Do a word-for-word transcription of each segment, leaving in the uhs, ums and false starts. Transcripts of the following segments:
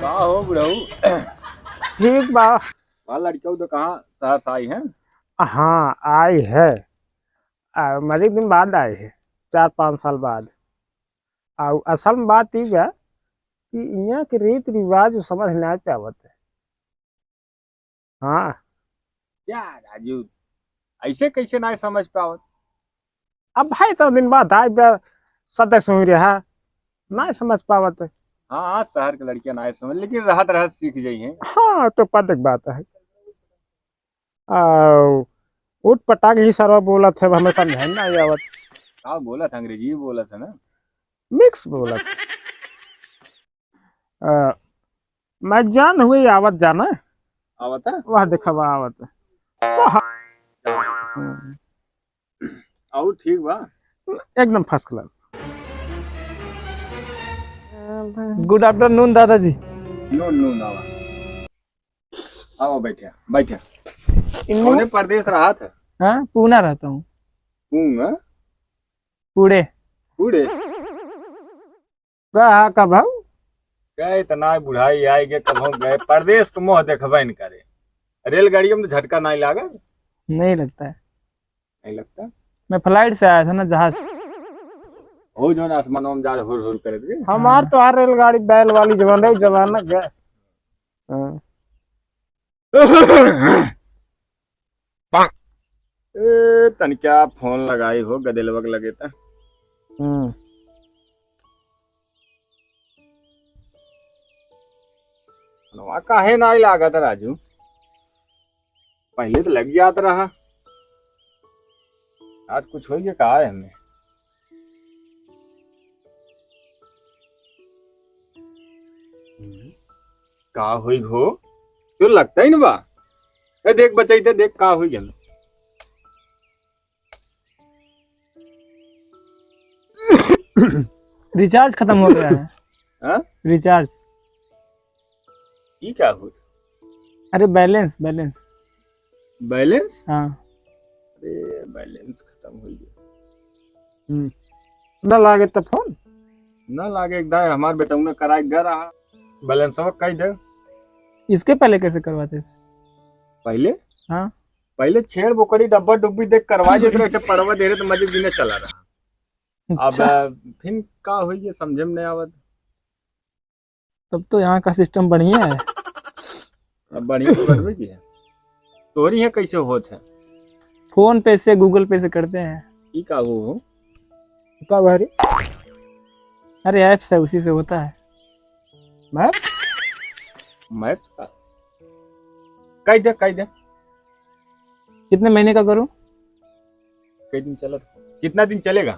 का हो बुढ़ऊ? ठीक बा। बा लड़िकऊ तो कहाँ शहर से आई है? हाँ, आई है। आ, मजे दिन बाद आई है, चार पाँच साल बाद। आ असल में बात ई बा कि इहाँ के रीत रिवाज उ समझ नाहीं पावत है। हाँ। क्या राजू, ऐसे कैसे नाहीं समझ पावत? अब भाई तो दिन बाद आई बा, सदस्य हुई रहा, नाहीं समझ पावत। हाँ, आज शहर के लड़कियां नाहीं समझ, लेकिन रहत रहत सीख जाई हैं। हाँ, तो पता के बात है। आ, उठ पटांग ही सरवा बोलत है, हमें समझे ना आवत। का बोलत है? अंग्रेजी बोलत है ना? मिक्स बोलत है। आ, मैं जान हुए आवत जाना। आवत है? वाह, देखा बा, आवत है। वाह। हम्म। और ठीक बा? एकदम फर्स्ट क्लास। गुड आफ्टरनून दादाजी। नून, नून, आवा। आवा, बैठे, बैठे। इन्नू? कौने परदेस रहत है? हाँ, पूना रहता हूँ। पूना? पूड़े। पूड़े? का, कब हम? का इतना बुढ़ाई आए के कब हम गए? परदेस के मोह देखबे न करे। रेलगाड़ियों में तो झटका नाहीं लागल? नहीं लगता है। नहीं लगता? मैं फ्लाइट से आया था ना, जहाज से। हो जौन आसमानों में जा हुर हुर करत के। हमार हाँ। तो हर रेलगाड़ी बैल वाली जवन रही, जमाना गया। हाँ। ए, तनिका फोन लगाई हो, गदेलवा के लगे त। हम्म। फोनवा काहे नाहीं लागत राजू? पहिले तो लग जात रहा। आज कुछ होइ गया का है हमें? हम्म। का होई हो? तो लगता ही न बा। ए, देख बचाई दे, देख का होई गेल। रिचार्ज खत्म हो गया है। हाँ? रिचार्ज। ई का होत? अरे, बैलेंस, बैलेंस। बैलेंस? हाँ। अरे, बैलेंस खत्म हो गया। हम्म। ना लागे त फोन? ना लागे, एक दाए हमार बेटौना कराए ग रहा। बैलेंसवा कई दे। इसके पहले कैसे करवाते थे? पहले? हाँ। पहले छेड़ बोकड़ी डब्बा डुब्बी देख करवा देते रहे, पड़वा दे रहे तो मजे बिना चला रहा। अब, अच्छा। फिर का होई, ये समझे में नहीं आवत। तब तो यहाँ का सिस्टम बढ़िया है। अब बढ़िया तो करबे की है। तोहरी यहाँ कैसे होत है? फोन पे से, गूगल पे से करते हैं। ई का हो? का बाहरी? अरे, ऐप्स है, उसी से होता है। मैप्स? मैप्स का? कई दे, कई दे। कितने महीने का करूँ? कई दिन चलत? कितना दिन चलेगा?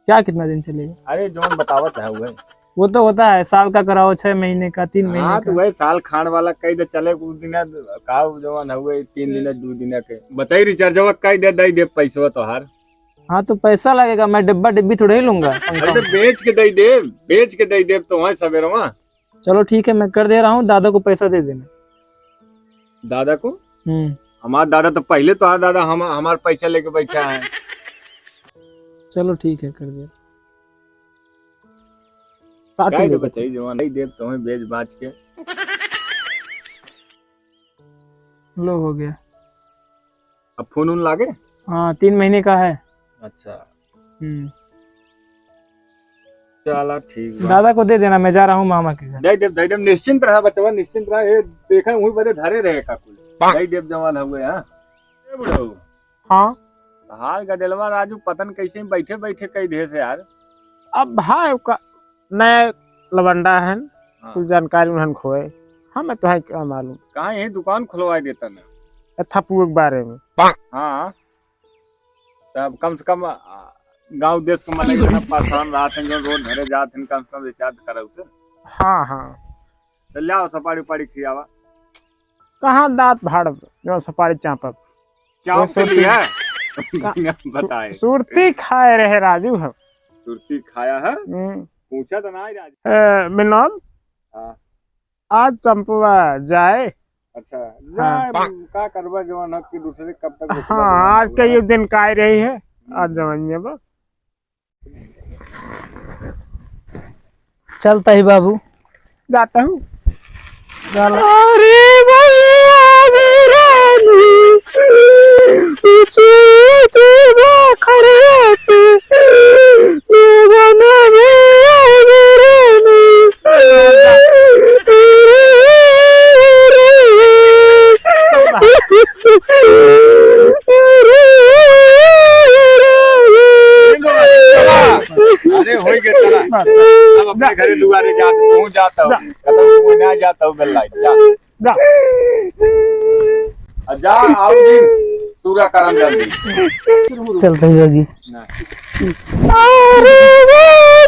क्या कितना दिन चलेगा? अरे, जौन बतावत है वही। वो तो होता है, साल का कराओ, छह महीने का, तीन महीने हाँ, तो का। वही साल खान वाला कई दे चले, कुछ दिन का जौन है वही, तीन दिन, दो दिन के। बताई रिचार्जवा कई दे, दई दे पैसवा तोहार। हाँ, तो पैसा लगेगा, मैं डिब्बा डिब्बी थोड़े ही लूंगा। अरे, तो बेच के दई दे, बेच के दई दे तो वहाँ सवेरवा। चलो ठीक है, मैं कर दे रहा हूँ, दादा को पैसा दे देना। दादा को? हम्म। हमार दादा तो पहले तो, हमार दादा हम, हमार पैसा लेके बैठा है। चलो ठीक है, कर दे। काट काहे ले के बेटा। बचाई जवान, नहीं देव तुम्हें बेच बाच के। लो, हो गया। अब फोन उन लागे? हाँ, तीन महीने का है। अच्छा। हम्म। चला, ठीक बा। दादा को दे देना, मैं जा रहा हूँ मामा के घर। दे देब, दे देब, निश्चिंत रहा बचवा, निश्चिंत रहा। ए, देखा, वहीं बदे धरे रहे का कुल। दे देब, जवान हुए, हाँ। ए बुढ़ऊ। हाँ। हाल गदेलवा राजू पतन कैसे बैठे बैठे कई देस यार। अब भाई का नया लवंडा है, हाँ। कुछ जानकारी उन्हन खोए, हमें तो है क्या मालूम। कहाँ यही दुकान खुलवाए देता ना। ए, थपुए के बारे में। हाँ। तब कम से कम, आ, गाँव देश के मनई इतना परेशान रहत हैं, जो रोड धरे जात हैं, कम से कम रिचार्ज कराऊ के। हाँ, हाँ। तो ले आओ, सपाड़ी उपाड़ी खियावा। कहाँ दांत भाड़ब, जो सपाड़ी चापब? चाप वो के लिए सुरती है? का-, बताए। सुरती खाए रहे राजू हम। सुरती खाया है? हम्म। पूछा तो ना ही राजू। ए, विनोद? हाँ। आज चंपवा जाए। अच्छा, हाँ। जाए, का करबा जवान हक कि दूसरे कब तक देखबा हाँ, जवान आज हक के ना। ये दिन काय रही है, आज हम्म। जवान ये बा। चलता ही बाबू, जाता हूँ। अरे भैया रे रानी, ऊंची ऊंची बखरे पे, दीवाना भैया रे रानी। अरे, होई गए, चला। अब अपने घरे दुआरे जा, तू जाता हो। कतौ तू ना जाता हो, बेल लाइन, जा। जा। आ जा, आओ जी, पूरा करम जल्दी। चलते हैं जी। ना। अरे, वो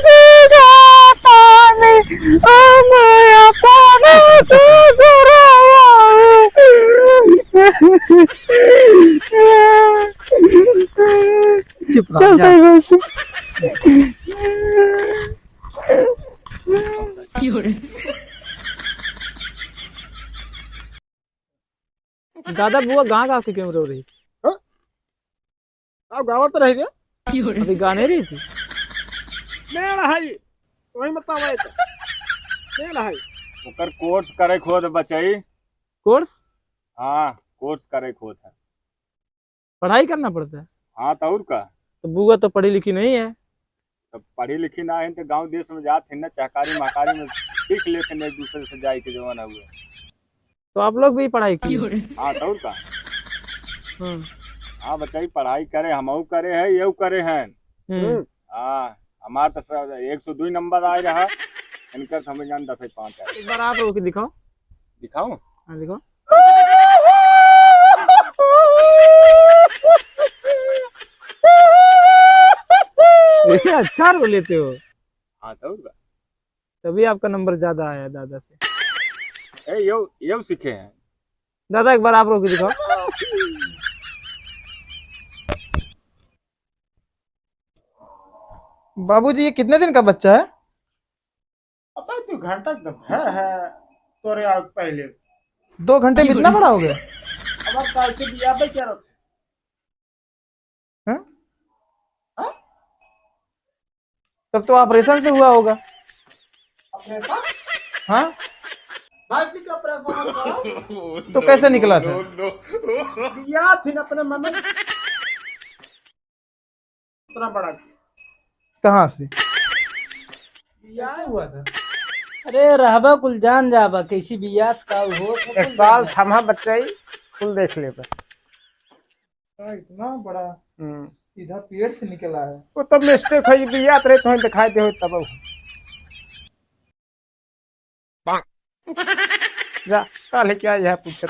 जी जाता नहीं, हम अपना ससुरवा। चुप रहो, चलते जा। हैं बस। दादा, बुआ गाँव गाँव के क्यों रो रही? हाँ? गाँव गाँव तो रही रे। अभी गाने रही थी। मेड़ है, वही मतलब है तो। मेड़ है। ओकर कोर्स करे खोद बचाई। कोर्स? हाँ, कोर्स करे खोद है। पढ़ाई करना पड़ता है। हाँ, तो और का? तो बुआ तो पढ़ी लिखी नहीं है। तो पढ़ी लिखी ना है तो गाँव देश में जात है ना, चहकारी महकारी में सीख लेते हैं एक दूसरे से जाए के जमाना हुआ। तो आप लोग भी पढ़ाई किए? हाँ, तो और का? हम्म। हाँ, बताई, पढ़ाई करे, हमहू करे है, येऊ करे हैं। हम्म। हाँ, हमार तो सब एक सौ दुई नंबर आए रहा, इनकर तो हमें जान दस पाँच आए। एक बार आप रोक के दिखाओ। दिखाऊं? हाँ, दिखाओ। ये अच्छा रो लेते हो। हाँ, तो और का? तभी आपका नंबर ज्यादा आया दादा से। ए, यो, यो सीखे हैं। दादा, एक बार आप रो के दिखाओ। बाबूजी, ये कितने दिन का बच्चा है? अबे, दो घंटा तो है, है, तोरे आवे पहले। दो घंटे में इतना बड़ा हो गया? अब आप काल से बिया पे क्या रखे? हैं? हाँ? तब तो ऑपरेशन से हुआ होगा। ऑपरेशन? हाँ? भाई जी का ऑपरेशन होगा। तो कैसे निकला था? या थी ना अपने मन में। इतना बड़ा। कहाँ से? या कैसे हुआ था? अरे रहबा कुल जान जाबा, कैसी बियात का हो, तो एक कुल साल जान जाबा। थमा बच्चा ही, कुल देख लेबा। का इतना बड़ा हम्म। सीधा पेड़ से निकला है। वो तब मिस्टेक है, ये बियात रहे तो दिखाई दे हो तब। जा, काले क्या यह पूछत?